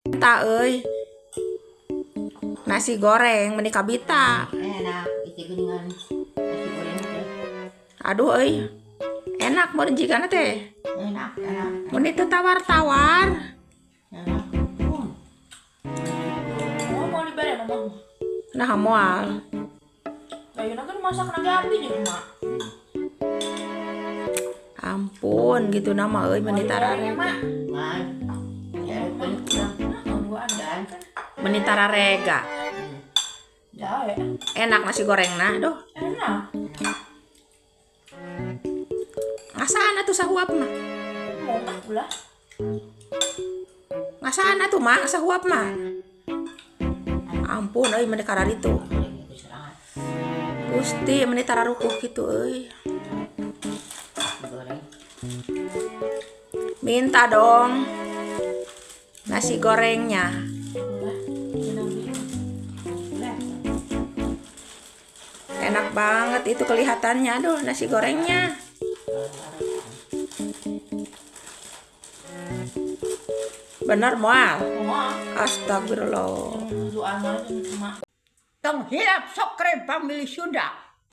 Minta euy. Nasi goreng meni kabita. Enak, itu geuningan nasi goreng teh. Aduh euy. Enak mun jigana teh. Enak, enak. Mun itu tawar-tawar. Enak. Oh, mau dibere mama. Nah moal. Ayeuna kan masak lagi api jeung emak. Ampun gitu nama euy meni tararega. Mak. Man. Ya, kan kurang. Nah, duaan Dan Meni tararega. Ya, ya. Enak nasi goreng nah duh. Enak. Ngasaan atuh sahuap mah. Mau ah ulah. Ngasaan atuh mah sahuap mah. Ampun euy meni kararitu. goreng itu serangan. Gusti meni tararukuh kitu euy. Nasi goreng. Minta dong nasi gorengnya. Ulah. Enak. Ulah. Enak banget itu kelihatannya. Aduh, nasi gorengnya. Bener moal. Mau ah. Astagfirullah. Duaan mah jeung emak. Tong hilap subscribe Family Sunda.